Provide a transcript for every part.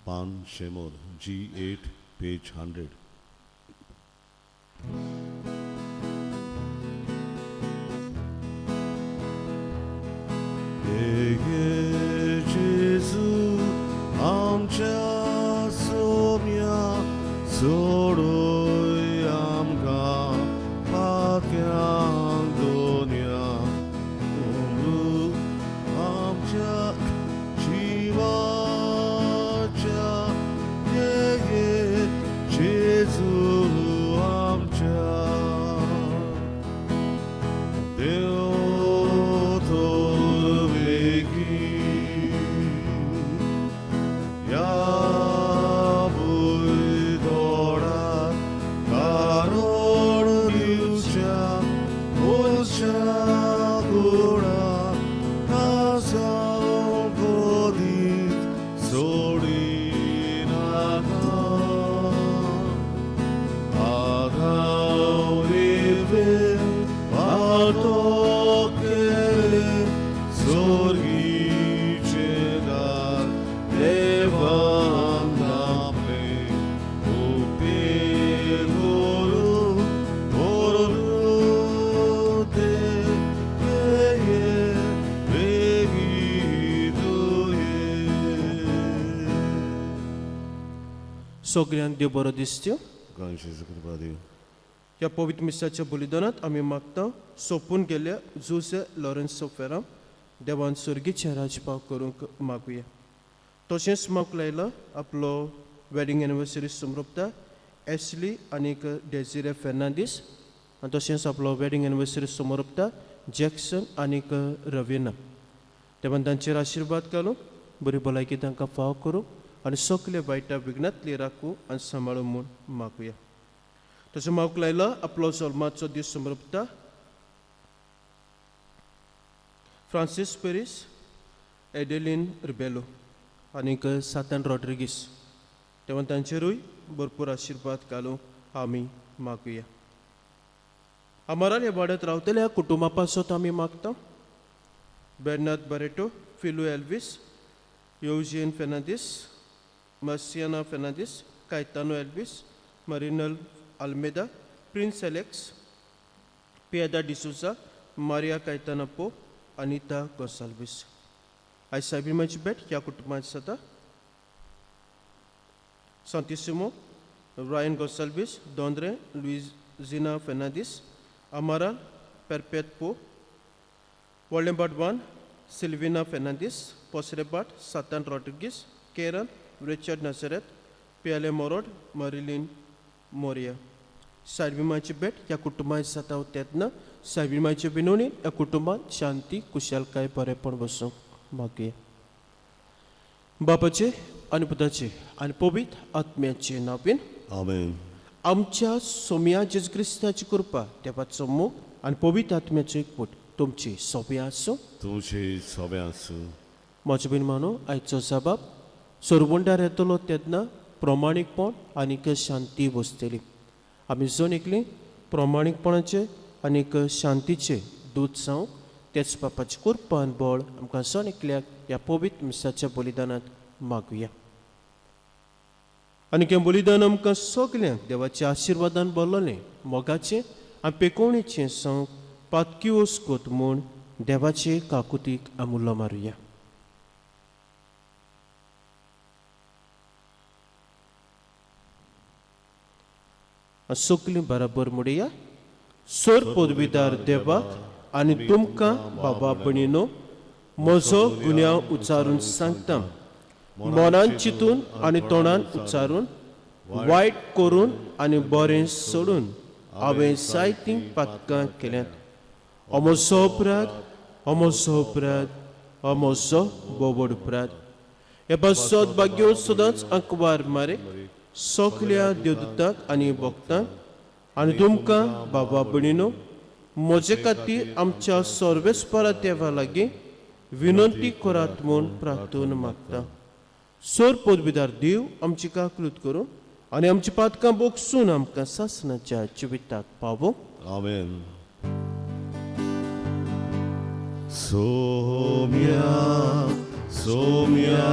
पान 100, G8, page 100. Gesù, आमच्या सोम्या सोडूय आमकां पाक्यांक दोन्या उमरू आमच्या जिवाच्या. ये जेजू आमच्या देव थोर बेगीन ह्या भुंयतोडाक कारण दिवच्या मनशा कुळाक नाजावंक कदीच सोडिनाका. आदाम इवेन पातक केलें, सोर्गीचें दार देवान धांपलें. उक्तें करूं करून तें ये बेगीन तूं ये. सगळ्यांक देव बरो दिसत्यो. गणेश कृपा दिव. ह्या पवित्र मिसाच्या बलिदानांत आमी मागता सोंपून गेल्ल्या जुसे लॉरेन्सो फेराम देवान सर्गीचें राजपाव करूंक मागुया. तशेंच मागूंक लायला आपलो वेडींग एनिवर्सरी समरोपता एशली आनीक डेजिरे फेर्नांदीस आनी तशेंच आपलो वेडींग एनिवर्सरी समरोपता जॅक्सन आनीक रवीना. देवान तांचेर आशिर्वाद घालूं, बरी भलायकी तांकां फाव करूं आनी सगळे वायटा विघ्नांतली राखूं आनी सांबाळूं म्हूण मागुया. तशें मागूंक लायला आपलो जल्माचो दीस समर्पता फ्रांसीस पेरीस, एडेलीन रिबेलो आनीक सातान रॉड्रिगीस. तेव्हा तांचेरूय भरपूर आशिर्वाद घालूंक आमी मागुया. आमाराल ह्या वाड्यात रावतल्या कुटुंबा पासत आमी मागता बेर्नाद बरेटो, फिलू एल्वीस, योजीन फेर्नांदीस, मसियाना फेर्नांदीस, कायतानो एल्वीस, मरिनल आल्मेदा, प्रिन्स एलेक्स, पियादा डिसोजा, मारिया कायताना पो, अनिता गोन्साल्वीस. आयज सायबीमाची भेट ह्या कुटुंबांत जाता सांतिसिमो, रायन गोन्साल्वीस, दोंद्रे, लुइजिना फेर्नांदीस, अमाराल पेरपेत पो, व्हडलें 1, सिल्विना फेर्नांदीस, पोसरेबाट सातान रॉड्रिगीस, केरन, रिचर्ड नजरेत, पियाले मोरोड, मरिलीन मोरिया. सायबीमाची भेट ह्या कुटुंबांत जाता तेन्ना सायबीमाचे विनवणी ह्या कुटुंबांत शांती, कुशालकाय, बरेपण बसूंक मागया. बापाचे आनी पुताचे आनी पवित्र आत्म्याचे नांवान. आमेन. आमच्या सोम्या जेजू क्रिस्ताची कृपा, देवाचो मोग आनी पवित्र आत्म्याचो एकवट तुमची सोंपी आसूं. तुमचे सोबें आसूं. म्हज्या भयण आयचो जबाब सरवंडार येतलो तेन्ना प्रमाणीकपण आनीक शांती बसतली. आमी जण एकली प्रमाणीकपणाचे आनीक शांतीचे दूत जावंक तेच बापाचे कृपान बळ आमकां जण एकल्याक ह्या पवित्र मिसाच्या बलिदानांत मागुया. आनी हें बलिदान आमकां सगल्यांक देवाच्या आशिर्वादान भरलेलें, मोगाचें आनी पेकोवणेचें जावंक पातकी वस्कोत म्हूण देवाचे काकुतीक आमी उलो मारुया. सगलीं बराबर म्हणया, सर पदवीदार देवाक आनी तुमकां बाबा भयणीनो म्हजो गुन्यांव उच्चारून सांगता. मनान चिंतून आनी तोंडान उच्चारून, वायट करून आनी बरें सोडून हांवें जायतीं पातकां केल्यांत. हो म्हजो अपराध, हो म्हजो अपराध, हो म्हजो बोबड अपराध. हे पासत भाग्यो सदांच आंकवार मारे, सगल्या देवदूतांक आनी भक्तांक आनी तुमकां बाबा भयणीनो म्हजे खातीर आमच्या सर्वेस्परा देवा लागीं विनंती करात म्हूण प्रार्थना मागता. सर पदवीदार देव आमची काकलूत करूं आनी आमची पातकां बोगसून आमकां सासणाच्या जिविताक पावों. आमेन. सोम्या सोम्या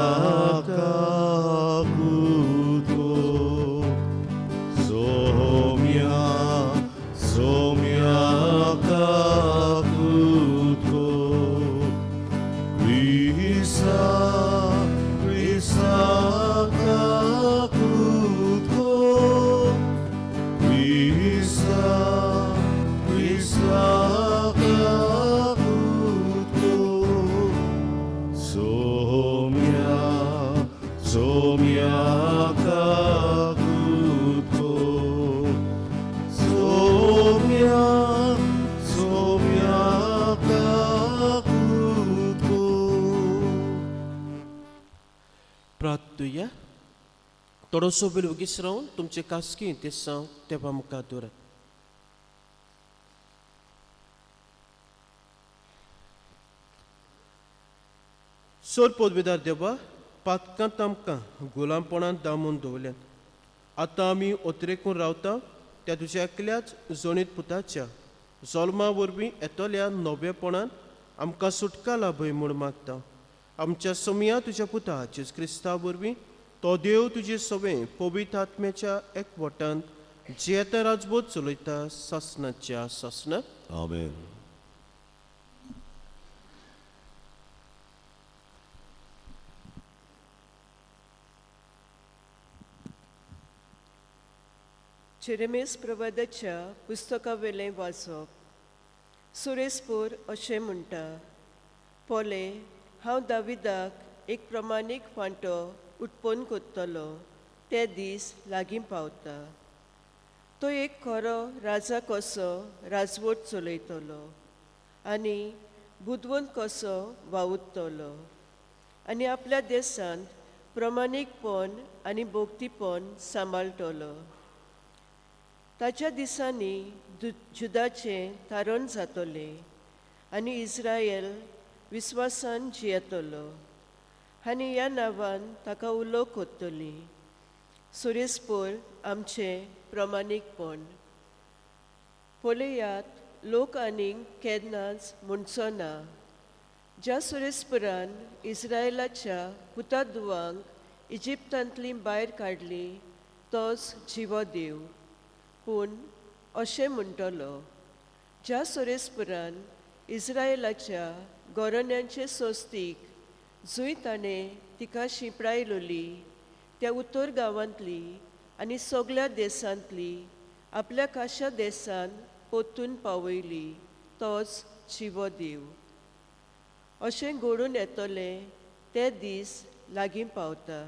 काकुळट सोम्याका कुतो सोम्या सोम्याका कुतो. प्रार्थुया. थोडोसो वेळ वगीच रावन तुमचे खासगी इंतेसांव देवा मुखार दवरात. सोर पदवेदार देवा, पातकांत आमकां गुलामपणांत दामून दवरल्यात. आतां आमी ओतरेकून रावता त्या तुज्या एकल्याच जोणीत पुताच्या जल्मा वरवीं येतल्या नवेपणान आमकां सुटका लाभय म्हूण मागता. आमच्या सोमया तुज्या पुता जेजू क्रिस्ता वरवीं तो देव तुजे सवे पवित्र आत्म्याच्या एकवटान जियेता राजबोध चलयता सासनाच्या सासनाक. आमेन. जेरेमेस प्रवादाच्या पुस्तकावेलें वाचप. सुरेशपूर अशें म्हणटा, पोले हांव दाविदाक एक प्रमाणीक फांटो उत्पन्न करतलो, ते दीस लागीं पावता. तो एक खरो राजा कसो राजवट चलयतलो आनी बुदवंत कसो वावुरतलो आनी आपल्या देशांत प्रमाणीकपण आनी भोक्तीपण सांबाळटलो. ताच्या दिसांनी जुदाचें तारण जातलें आनी इस्रायल विस्वासान जियेतलो आनी ह्या नांवान ताका उलो कोत्तली, सुरेशपूर आमचें प्रमाणीकपण. पळयात, लोक आनीक केन्नाच म्हणचो ना, ज्या सुरेशपुरान इस्रायलाच्या पुता दुवांक इजिप्तांतली भायर काडली तोच जिवो देव. पूण अशें म्हणटलो, ज्या सुरेशपुरान इस्रायलाच्या गोरण्यांचे सोस्तीक जंय ताणें तिका शिंपडायलोली त्या उत्तर गांवांतली आनी सगळ्या देशांतली आपल्या काशा देशांत परतून पावयली तोच जिवो देव. अशें घडून येतलें ते दीस लागीं पावता.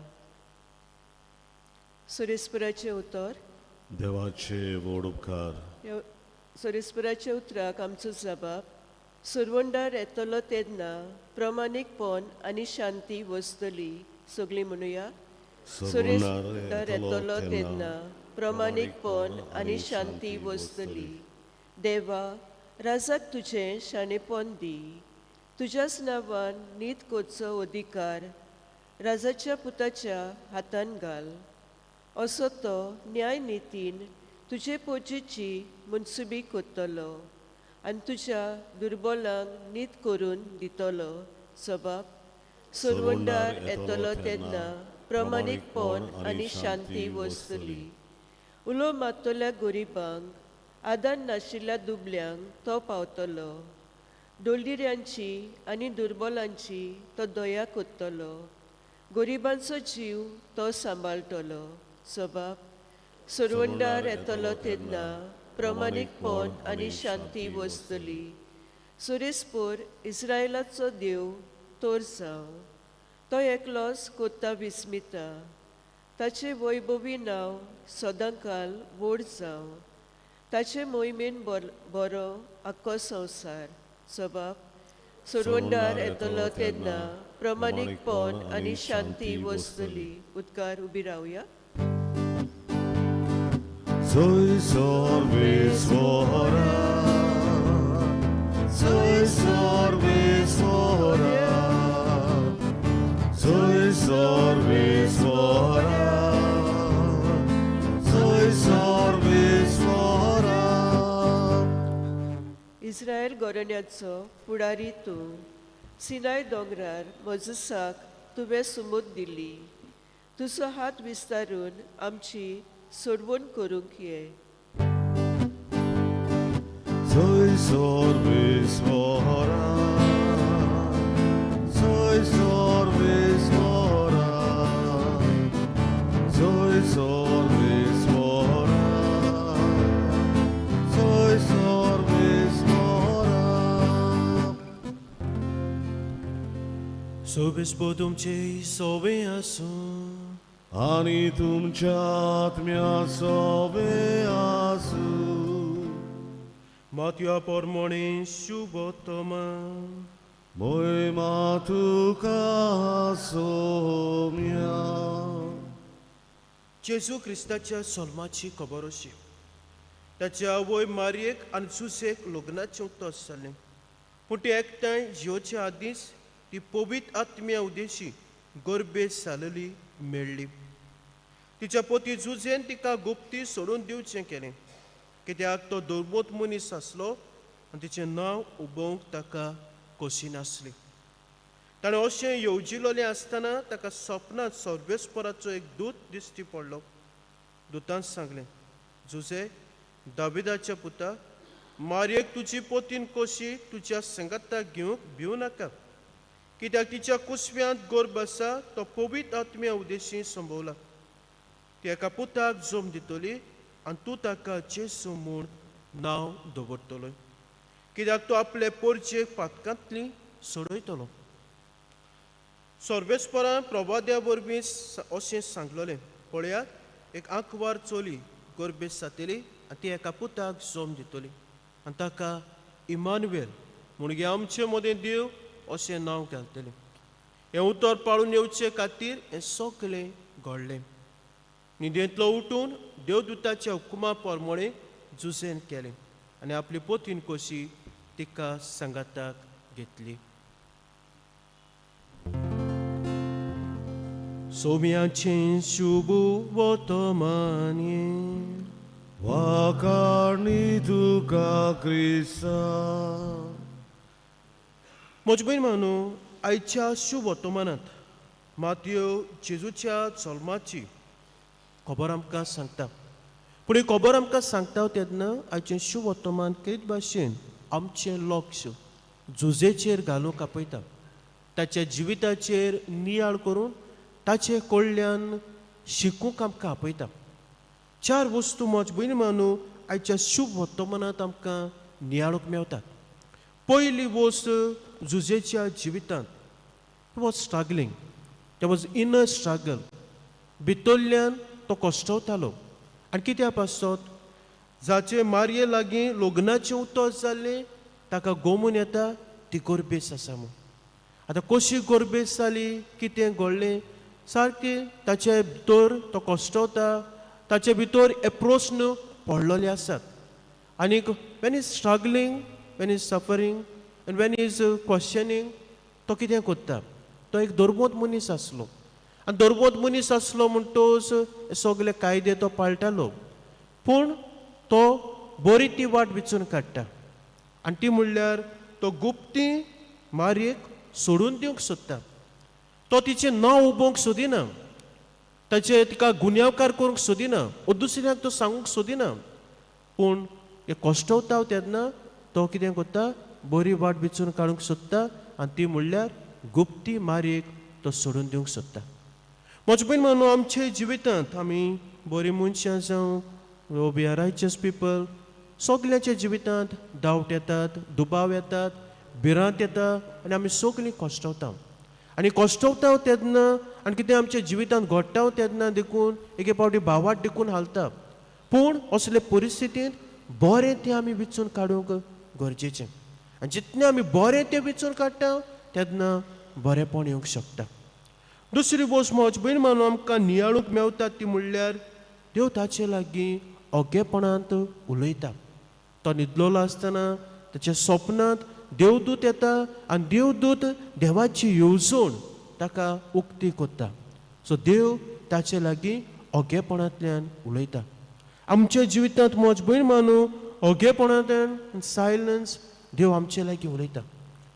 सुरेशपुराचें उतर. देवाचे व्हड उपकार. सोरेस्पराच्या उतराक आमचो जबाब. सुरवंडार येतलो तेन्ना प्रमाणीकपण आनी शांती वसतली. सगळीं म्हणुया, सुरेशदार येतलो तेन्ना प्रमाणीकपण आनी शांती वसतली. देवा, राजाक तुजें शाणेपण दी, तुज्याच नांवान नीत करचो अधिकार राजाच्या पुताच्या हातान घाल. असो तो न्याय नितीन तुजे पोजेची मनसुबी करतलो आनी तुज्या दुर्बलांक नीत करून दितलो. सबाब सुरवंडार येतलो तेन्ना प्रमाणीकपण आनी शांती वसतली. उलो मारतल्या गरिबांक, आदार नाशिल्ल्या दुबल्यांक तो पावतलो. दोलिऱ्यांची आनी दुर्बलांची तो दया करतलो. गरिबांचो जीव तो सांबाळटलो. सबाब सुरवंडार येतलो तेन्ना प्रमाणीकपण आनी शांती वसतली. सुरेशपूर इस्रायलाचो देव तोर जावं. तो एकलोच कोत्ता विस्मिता, ताचें वैभवी नांव सदांकाल व्हड जावं. ताचे मोहिमेन बरो आख्खो संवसार. सबाब सुरवंडार येतलो तेन्ना प्रमाणीकपण आनी शांती वसतली. उदकार उबी रावया. Soy sorvesvora, soy sorvesvora, soy sorvesvora, soy sorvesvora. Israel गोरण्याचो फुडारी तूं, सिनाय दोंगरार मोजसाक तुवें सुमूद दिली. तुजो हात विस्तारून आमची सोडवण करूंक ये. Soy sorvesvora, soy sorvesvora, soy sorvesvora, soy sorvesvora. सोबेस तुमचे सोबे आसूं. आनी तुमच्या आत्म्या सोबे आसूं. मातया पोरमोणे शुभोत्तमा. मोयमा तुका सोम्या. जेजू क्रिस्ताच्या जल्माची खबर अशी. ताच्या आवय मारयेक आनी जुसेक लग्नाचें उतस जालें, पूण ती एकठांय जियोच्या आदींच ती पवित्र आत्म्या उदेशी गर्भेत सालली मेळ्ळी. तिच्या पोती जुजेन तिका गुप्ती सोडून दिवचें केलें, कित्याक तो दुर्बोध मनीस आसलो आनी तिचें नांव उबोवंक ताका खोशी नासली. ताणें अशें येवजिलोलें आसतना ताका सपनांत सर्वेस्पराचो एक दूत दिश्टी पडलो. दुतान सांगलें, जुजे, दाविदाच्या पुता, मारयेक तुजी पोतीन कशी तुज्या संगाताक घेवंक भिवू नाका, कित्याक तिच्या कुसव्यांत गर्भ आसा तो पवित्र आत्म्या उदेशी संभवला. ती एका पुताक जम दितली आनी तूं ताका जेसू म्हूण नांव दवरतलो, कित्याक तो आपले पोरचेक पातकांतली सोडयतलो. सर्वेस्परान प्रवाद्या वरवीं अशें सांगलोलें, पळयात, एक आंकवार चली गर्भेत जातली आनी ती एका पुताक जम दितली आनी ताका इमानुएल म्हणगे आमचे मदें देव अशें नांव घालतलें. हें उतर पाळून येवचे खातीर हें सगळें घडलें. न्हिदेंतलो उठून देवदूताच्या हुकुमा प्रमाणें जुजेन केलें आनी आपली पोतीन कशी तिका सांगाताक घेतली. सोम्याचें शुभ वर्तमानये. वाखाणी तुका क्रिस्ता. म्हजे भयण मानू, आयच्या शुभ वर्तमानांत मातयो जेजूच्या जल्माची खबर आमकां सांगता. पूण ही खबर आमकां सांगता तेन्ना आयचें शुभ वर्तमान केच भाशेन आमचें लक्ष जुजेचेर घालूंक आपयता, ताच्या जिविताचेर नियाळ करून ताचे कडल्यान शिकूंक आमकां आपयता. चार वस्तू म्हज भयण मानू आयच्या शुभ वर्तमानांत आमकां नियाळूंक मेवतात. पयली वस्त, जुजेच्या जिवितांत was struggling, there was inner struggle. भितरल्यान तो कश्टवतालो. आनी कित्या पासत जाचे मारये लागीं लग्नाचें उतर जाल्लें ताका गोमून येता ती गर्भेस आसा म्हूण. आतां कशी गर्भेस जाली, कितें घडलें, सारकें ताचे भितर तो कश्टवता, ताचे भितर हे प्रस्न पडलेले आसात. आनीक when is struggling, when is suffering and when is questioning, तो कितें करता? तो एक दरबोत मनीस आसलो आनी दरबोत मनीस आसलो म्हणटच सगळे कायदे तो पाळटालो, पूण तो बरी ती वाट विचून काडटा आनी ती म्हणल्यार तो गुप्ती मारयेक सोडून दिवंक सोदता. तो तिचें नांव उबोवंक सोदिना, ताचे तिका गुन्यांवकार करूंक सोदिना ओ दुसऱ्याक तो सांगूंक सोदिना, पूण हे कश्टवता तेन्ना तो कितें करता? बरी वाट विचून काडूंक सोदता आनी ती म्हणल्यार गुप्ती मारयेक तो सोडून दिवंक सोदता. म्हजे भयण मानू, आमच्या जिवितांत आमी बरीं मनशां जावं, we are righteous people, सगल्यांच्या जिवितांत डावट येतात, दुबाव येतात, भिरांत येता आनी आमी सगलीं कश्टवता. आनी कश्टवता तेन्ना आनी कितें आमच्या जिवितांत घडटा तेन्ना देखून एके फावटी भावाट देखून हालता, पूण असले परिस्थितींत बरें तें आमी विचून काडूंक गरजेचें आनी जितलें आमी बरें तें विचून काडटा तेन्ना बरेंपण येवंक शकता. दुसरी वस्त म्हज भयण मानू आमकां नियाळूंक मेवता ती म्हणल्यार देव ताचे लागीं ओगेपणांत उलयता. तो न्हिदलोलो आसतना ताच्या सपनांत देवदूत येता आनी देवदूत देवाची येवजण ताका उक्ती करता. सो देव ताचे लागीं ओगेपणांतल्यान उलयता. आमच्या जिवितांत म्हज भयण मानू ओगेपणांतल्यान सायलन्स देव आमचे लागीं उलयता.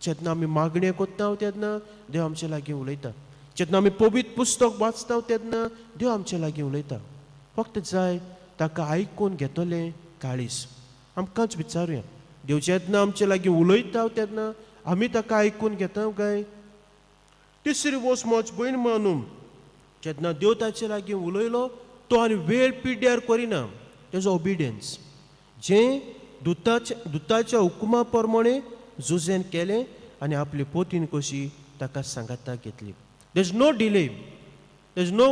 जेन्ना आमी मागणें करता तेन्ना देव आमचे लागीं उलयता. जेन्ना आमी पवित्र पुस्तक वाचता तेन्ना देव आमचे लागीं उलयता. फक्त जाय ताका आयकून घेतलें काळीज. आमकांच विचारुया, देव जेन्ना आमचे लागीं उलयता तेन्ना आमी ताका आयकून घेता काय? तिसरी वस्त म्हज भयण मानू, जेन्ना देव ताचे लागीं उलयलो तो आनी वेळ पिड्ड्यार करिना. तेजो ओबिडियन्स जें दुताच्या हुकुमा प्रमाणे जुजेन केलें आनी आपली पोतीन कशी ताका सांगाताक घेतली. There is no delay, there is no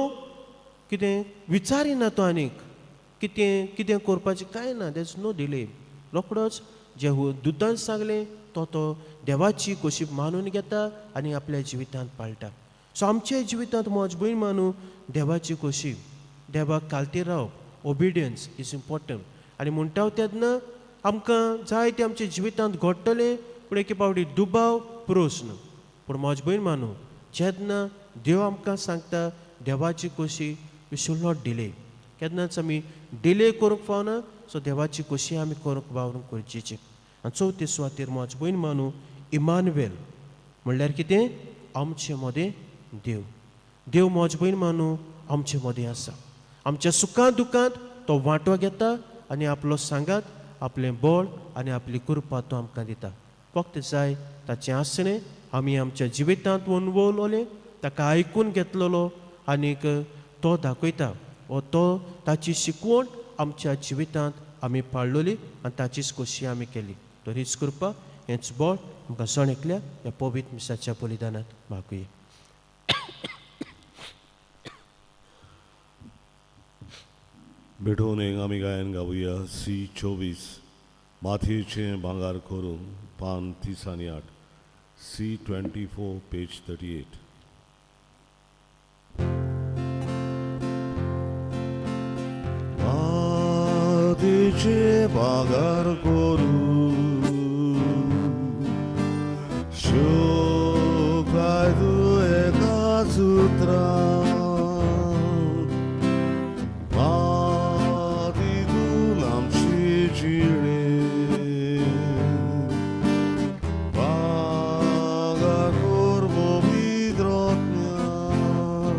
कितें विचारिना तो आनीक कितें कितें करपाचें कांय ना, there is no delay. रोकडोच जे दुतान सांगलें तो तो देवाची कोशीब मानून घेता आनी आपल्या जिवितांत पाळटा. सो आमच्या जिवितांत म्हज भयण मानू देवाची कोशीब, देवाक कालतीर रावप, ओबिडियन्स is important. आनी म्हणटा तेन्ना आमकां जायते आमच्या जिवितांत घडटलें, पूण एके फावटी दुबाव प्रस्न. पूण म्हज भयण मानू जेन्ना देव आमकां सांगता देवाची खोशी, we should not delay. केन्नाच आमी डिले करूंक फावना. सो देवाची खोशी आमी करूंक वावरूंक गरजेची. आनी चवथे सुवातेर म्हज भयण मानू इमानुएल म्हणल्यार कितें, आमचे मदें देव. देव म्हज भयण मानू आमचे मदें आसा. आमच्या सुखां दुखांत तो वांटो घेता आनी आपलो सांगात, आपलें बळ आनी आपली कृपा तो आमकां दिता. फक्त जाय ताचें आसणें आमी आमच्या जिवितांत अणभवलोलें, ताका आयकून घेतलेलो आनीक तो दाखयता वो तो ताची शिकवण आमच्या जिवितांत आमी पाळलोली आनी ताचीच खोशी आमी केली. तर हीच कृपा, हेंच बळ आमकां जण एकल्या ह्या पवित्र मिसाच्या बलिदानांत मागुया. भेटोवन एक आमी गायन गावया सी 24 माथयेचें भांगार करून, पान 30 आनी 8, सी 24 पेज 38. माथयेचें भांगार करून शोकाय तूं एका सुत्रान, माती तूं आमची जिणे भांगार कर पवित्र आत्म्यान.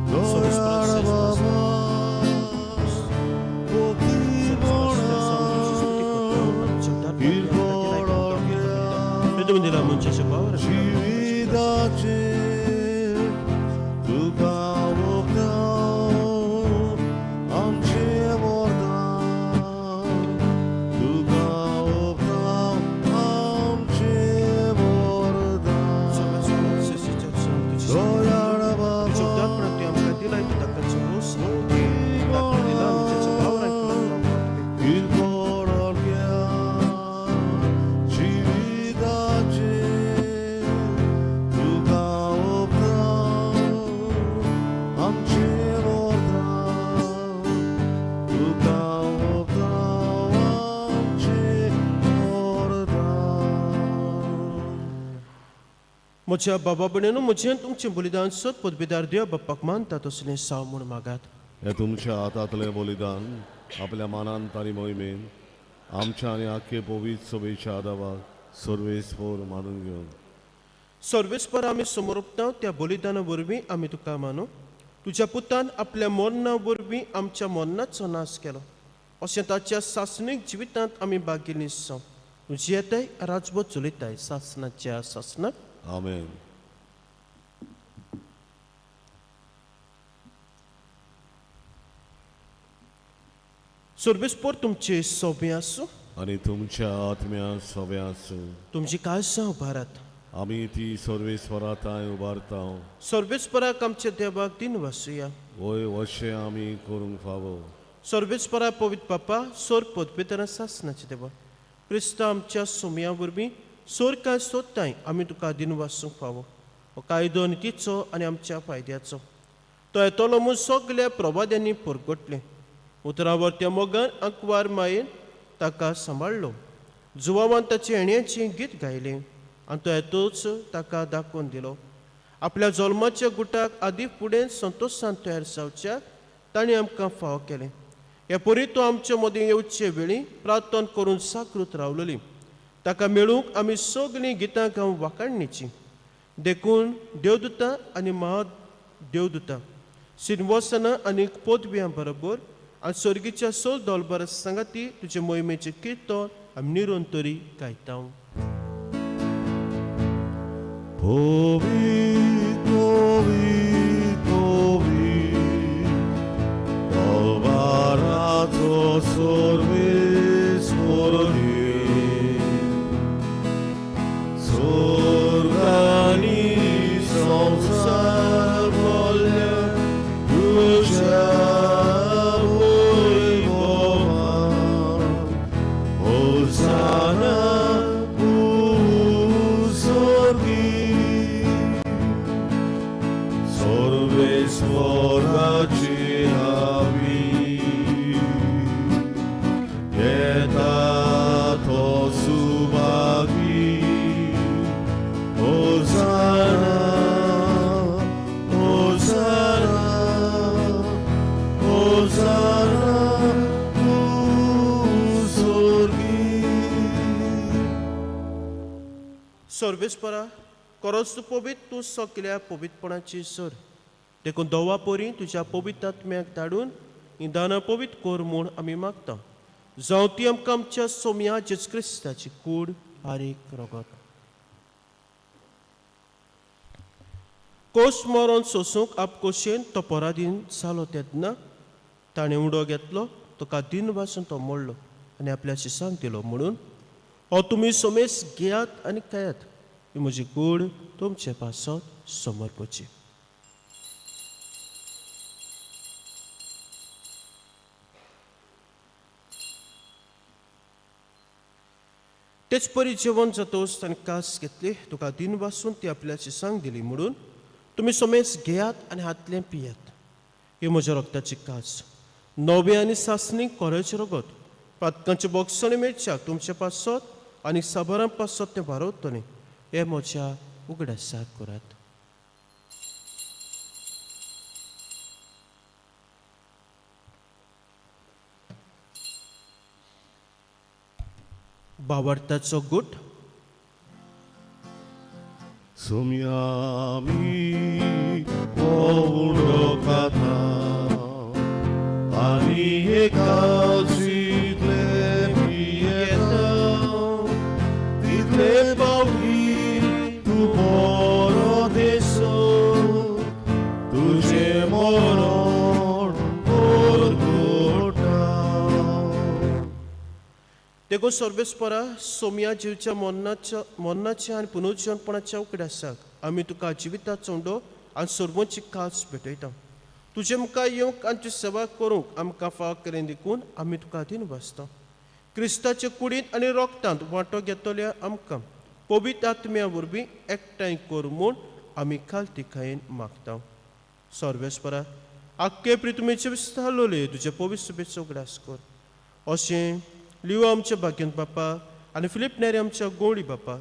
दयाळ बाबा, जिविताचें तुका ओंपता आमचें वरदान, तुका ओंपता आमचें वरदान. दयाळ बाबा, जिविताचें तुका ओंपता आमचें वरदान, तुका ओंपता आमचें वरदान. म्हज्या बाबा भयणीनो, म्हजें तुमचें बलिदान सत पदवीदार देव बाप्पाक मानता तसलें साव म्हूण मागात. हें तुमच्या हातांतलें बलिदान आपल्या मानान आनी मोहिमेन आमच्या आनी आख्खे पवित्र सभेच्या आदावाक सर्वेस्पोर मानून घेवन. सर्वेस्पर आमी समोर ओंपता त्या बलिदाना वरवीं आमी तुका मानू. तुज्या पुतान आपल्या मरणा वरवीं आमच्या मरणाचो नाश केलो, अशें ताच्या सासणीक जिवितांत आमी भागिनी जावं. तूं जियेताय, राजवट चलयताय सासणाच्या सासणाक. आमेन. सर्वेस्पर तुमचे सोबें आसूं. आनी तुमच्या आत्म्या सोबें आसूं. तुमची काळजां उबारात. आमी ती सर्वेस्परा थांय उबारता. सर्वेस्पराक आमच्या देवाक दिन वासुया. वय, अशें आमी करूंक फावो. सर्वेस्परा पवित्र बापा, सोर पदवेतरां सासणाचे देवा, क्रिस्तांव आमच्या सोमया वरवीं सोर कांय सोदताय आमी तुका दिन वासूंक फावो. हो कायदो नितीचो आनी आमच्या फायद्याचो. तो येतलो म्हूण सगल्या प्रवाद्यांनी परगटलें. उतरावर त्या मोगान आंकवार मायेन ताका सांबाळ्ळो. जुवावान ताचें येण्याचें गीत गायलें आनी तो येतोच ताका दाखोवन दिलो. आपल्या जल्माच्या गुटाक आदी फुडें संतोशान तयार जावच्या ताणें आमकां फावो केलें. हे परी तो आमचे मदीं येवचे वेळी प्रार्थना करून जागृत रावलेली. ताका मेळूंक आमी सगळीं गितां गावूंक वाखाणणीचीं. देखून देवदुतां आनी महादेवदुतां सिनवसनां आनी पदव्यां बरोबर आनी सर्गीच्या सोल दोलबर सांगाती तुजे मोहिमेचें किर्तन आमी निरंतरी गायता. पवित्र, पवित्र, पवित्र, दरबाराचो सर्वेस्पर देव, स्वर्ग आनी संवसार भरल्या तुज्या सर्वेस्परा खरोच तूं पवित्र, तूं सगल्या पवित्रपणाची सर, देखून दोवा परी तुज्या पवित्र आत्म्याक धाडून ही दानां पवित्र कर म्हूण आमी मागता. जावं ती आमकां आमच्या सोम्या जेजू क्रिस्ताची कूड आनी रगत. कोस मरोन सोसूंक आपकोशेन तो परादीन जालो तेन्ना ताणें उडो घेतलो, तुका दिन वासून तो मोडलो आनी आपल्या शिसांक दिलो म्हणून हो तुमी सोमेस घेयात आनी खायात, ही म्हजी कूड तुमचे पासत समर्पची. तेच परी जेवण जातोच ताणें कास घेतली, तुका दिन वासून ती आपल्या शिसांक दिली म्हणून तुमी सोमेस घेयात आनी हातलें पियात, ही म्हज्या रक्ताची कास, नवे आनी सासणी कोरेचें रगत, पातकांचे बोगसणे मेळच्याक तुमचे पासत आनी साबारां पासत तें वारवतलें, हें म्हज्या उगडासाक करात. बावडताचो गुट. सोम्यामी उडो खाता आनी एकाचीतले पियेता तितले पावटी तूं बरो देसो तुजें मरण परगटा. देखून सर्वेस्परा सोम्या जिवच्या मरणाच्या आनी पुनर्जीवनपणाच्या उगडासाक आमी तुका जिविताचो उंडो आनी सर्वोची कास भेटयता. तुजे मुखार येवंक आनी तुजी सेवा करूंक आमकां फाव केलें देखून आमी तुका दिन वाचता. क्रिस्ताचे कुडींत आनी रोगतांत वांटो घेतल्या आमकां पवित्र आत्म्या वरवीं एकठांय कर म्हूण आमी खालतिकायेन मागता. सर्वेस्परा आख्खे प्रितुमेचे विस्तारलोले तुजे पवित्र सुबेचो उगडास कर. अशें लियो आमच्या भाग्यंत बापा आनी फिलीप नेरी आमच्या गोवळी बापा,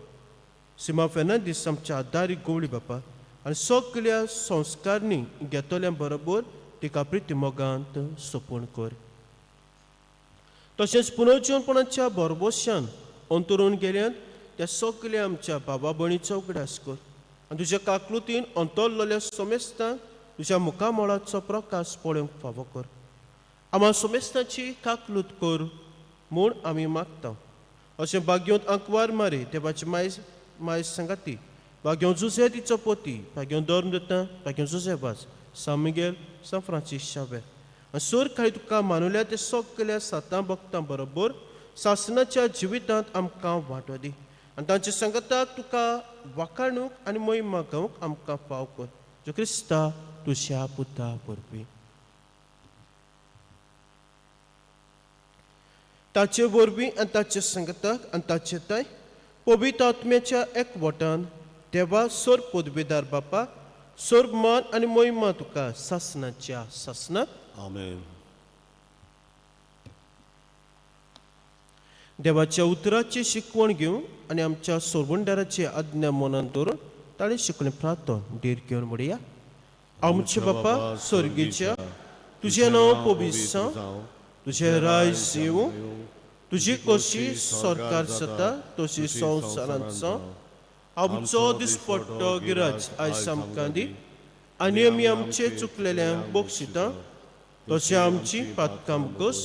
सिमा फेर्नांदीस आमच्या आदारी गोवळी बापा आनी सगल्या संस्कारणी घेतल्या बरोबर तिका प्रिती मोगांत सोपूण कर. तशेंच पुनर्जीवनपणाच्या बरबोशान अंतरून गेल्यान त्या सगल्या आमच्या बाबा भयणीचो उगडास कर आनी तुज्या काकलुतीन अंतरलेल्या सोमेस्तांक तुज्या मुखामळाचो प्रकाश पळोवंक फावो कर. आमा सोमेस्ताची काकलूत कर म्हूण आमी मागता. अशें भाग्योंत आंकवार मारी देवाची मायज मायज सांगाती भाग्यों जुझे तिचो पोती भाग्यों धर्म दिता भाग्यों जुझे वाज सान मिगेल सान फ्रांसीस शावेर आनी सोर खाली तुका मानुल्या ते सगल्या सातां भक्तां बरोबर सासनाच्या जिवितांत आमकां वांटो दी आनी तांच्या सांगाताक तुका वाखाणूक आनी मोहिमा गावंक आमकां फाव कर. जो क्रिस्ता तुज्या पुता वरवीं. ताचे वरवीं आनी ताचे संगताक आनी ताचे ताय पवित्र आत्म्याच्या एकवटान देवा सोर पदवीदार बापा सोर मान आनी मोहिमा तुका सासनाच्या सासनाक. आमेन. देवाच्या उतराची शिकवण घेवन आनी आमच्या सोरवंडाराची आज्ञा मनान दवरून ताणें शिकवणी प्रार्थना धीर घेवन म्हणया. आमचे बापा स्वर्गीच्या, तुजें नांव पवित्र जावं, तुजें राज येवं, तुजी कशी सरकार जाता तशी संवसारांत जावं. आमचो दिसपट्टो गिराज आयज आमकां दी आनी आमी आमचे चुकलेल्यांक बक्षिता तशें आमची पातकां कस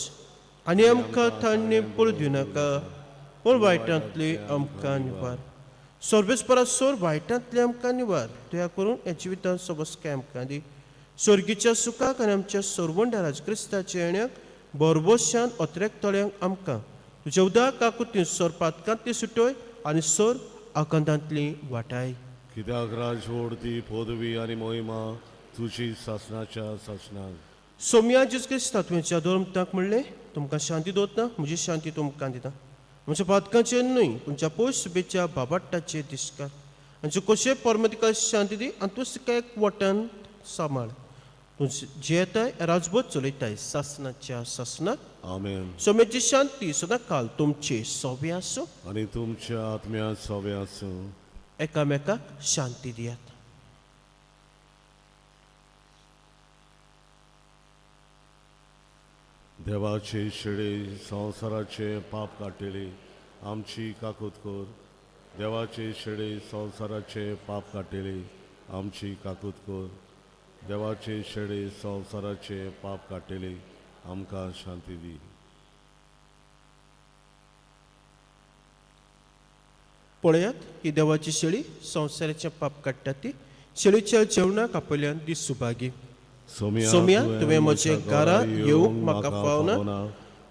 आनी आमकां थान्य पळोवं दिवनाका पूण वायटांतली आमकां निवार. सर्वेस्परा सोर वायटांतली आमकां निवार, तुया करून ह्या जिवितांत सबसकाय आमकां दी. स्वर्गीच्या सुखाक आनी आमच्या सरवंडाराज क्रिस्ताच्या येण्याक बरबोशान अत्रेकतल्यांक आमकां तुज्या उदक काकुतीन सोर पातकांतली सुटोय आनी सोर आकांतांतली वाटाय. कित्याक राजवड ती पदवी आनी मोहिमा तुजी सासनाच्या सासनाक. सोम्या जेजू क्रिस्ता तुवें धर्मताक म्हणलें, तुमकां शांती दवरता, म्हजी शांती तुमकां दिता. म्हज्या पातकांचेर न्हय तुमच्या पयस सुबेच्या बाबाट्टाचेर दिसकार आनी कशें परमतिका शांती दी आनी तूं तिका एक वटान सांबाळ. तूं जियेताय राजबोध चलयताय सासनाच्या सासनाक. आमेन. सोम्याची शांती सदां काल तुमचे सोबे आसूं आनी तुमच्या आत्म्या सोबे आसूं. एकामेकाक शांती दियात. देवाचे शेळे संवसाराचे पाप काडटले आमची काकूत कर, देवाचे शेडे संवसाराचे पाप काडटेली आमची काकूत कर. देवाचे शेडे संवसाराचे पाप काडटेली आमकां शांती दी. पळयात ही देवाची शेळी संवसाराचें पाप काडटा ती शेळीच्या जेवणाक आपल्यान दीस सुभागी. सोम्या, तुवें म्हजे घरा येवंक म्हाका फावना,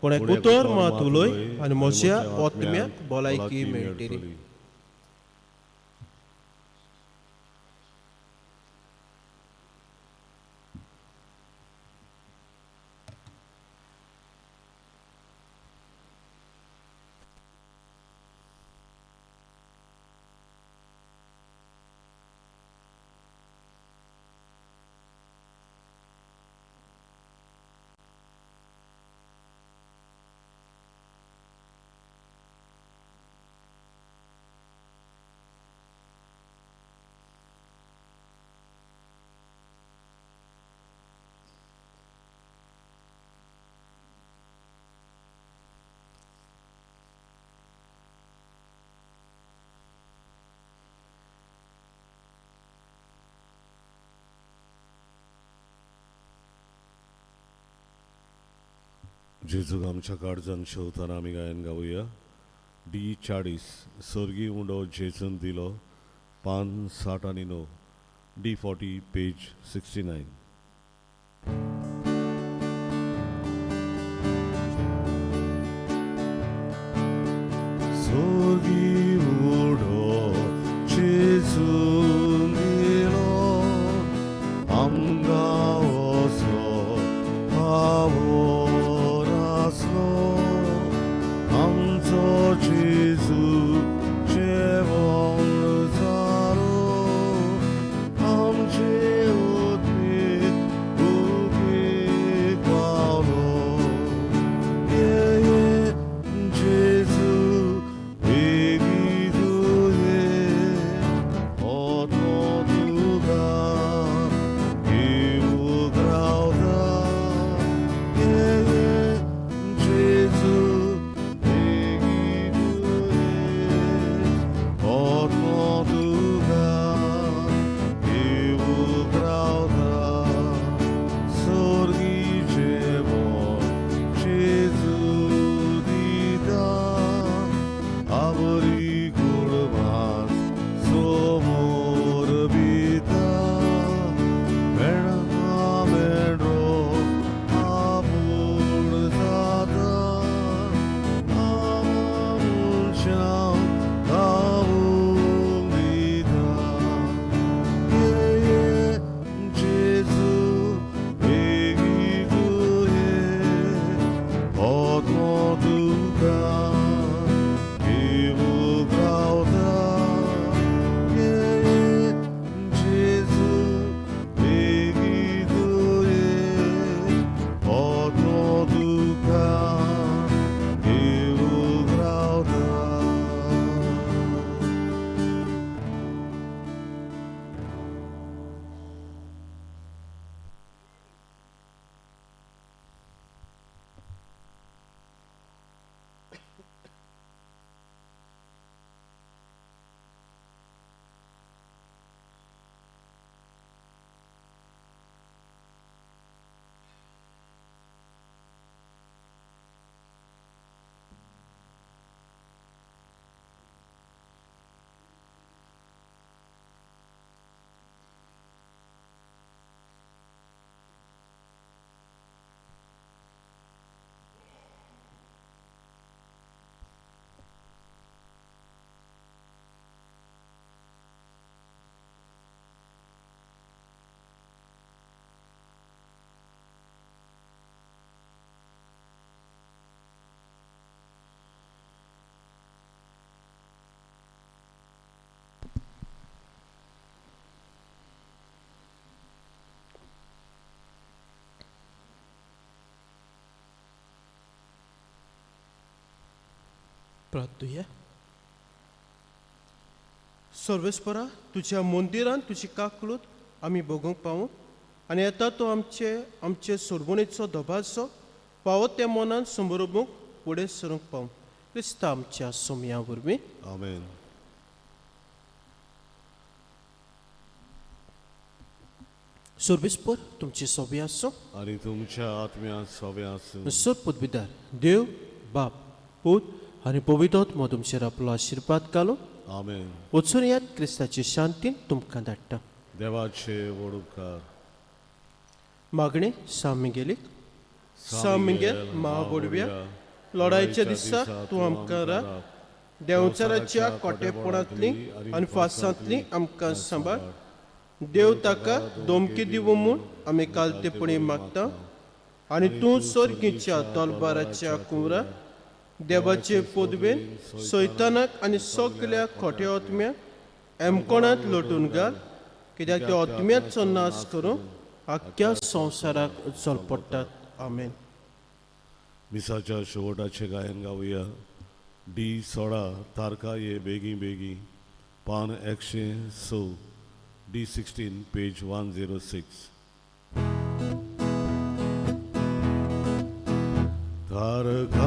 पूण एक उतर मात उलय आनी म्हज्या आत्म्याक भलायकी मेळटली. जेजूक आमच्या काळजान शेवताना आमी गायन गावया. डी 40 सर्गी उंडो जेजून दिलो, पान 69, डी 40 पेज 69. सर्गी उडो जेजून दिलो, आमकां वसो फावोर आसलो, आमचो जेजू जेवण जालो, आमचे उद्बीद भुकेक पावलो. ये ये जेजू बेगी तुये, आत्मो तुका घेवूंक रावता. ये ये जेजू बेगी तुये, आत्मो तुका घेवूंक रावता. सर्गी जेवण जेजू दिता, आवरी कुडवास समोर बिता, मेणा मेंढरो आपूण जाता, मनशांक खावूंक दिता. ये ये जेजू बेगी तुये, आत्मो तुका घेवूंक रावता. ये ये जेजू बेगी तुये, आत्मो तुका घेवूंक रावता. प्रार्थुया. सर्वेस्परा, तुज्या मंदिरान तुजी काकळूत आमी भोगूंक पावूं आनी येता तो आमचे आमचे सोडवणेचो दबाजो फावो त्या मनान समरोबूंक फुडें सरूंक पावूं, क्रिस्ता आमच्या सोमया वरवीं. आमेन. सोर्बिस्पोर तुमची सोबी आसूं. आनी तुमच्या आत्म्या सोबे आसूं. सर पदवीदार देव बाप पूत आनी पवित्र तुमचेर आपलो आशिर्वाद घालूं. आमेन. वचून यात, क्रिस्ताचे शांतीन तुमकां धाडटा. देवाचे व्हड उपकार. मागणें सा मिगेलीक. सा मिगेल महाबोडव्या, लढायच्या दिसा तूं आमकां राख. देंवचाराच्या कोटेपणांतली आनी फासांतली आमकां सांबाळ. देव ताका धमकी दिवं म्हूण आमी कालतेपणी मागता आनी तूं सर्गीच्या तलबाराच्या कुंवरा देवाचे पदवेन सैतानाक आनी सगल्या खोट्या आत्म्याक एमकोणांत लोटून घाल, कित्याक त्या आत्म्याचो नाश करूंक आख्ख्या संवसाराक चल पडटात. आमेन. मिसाच्या शेवटाचें गायन गावया. डी 16, तारखा ये बेगी बेगी, पान 106, डी 16, पेज 106. तारखा.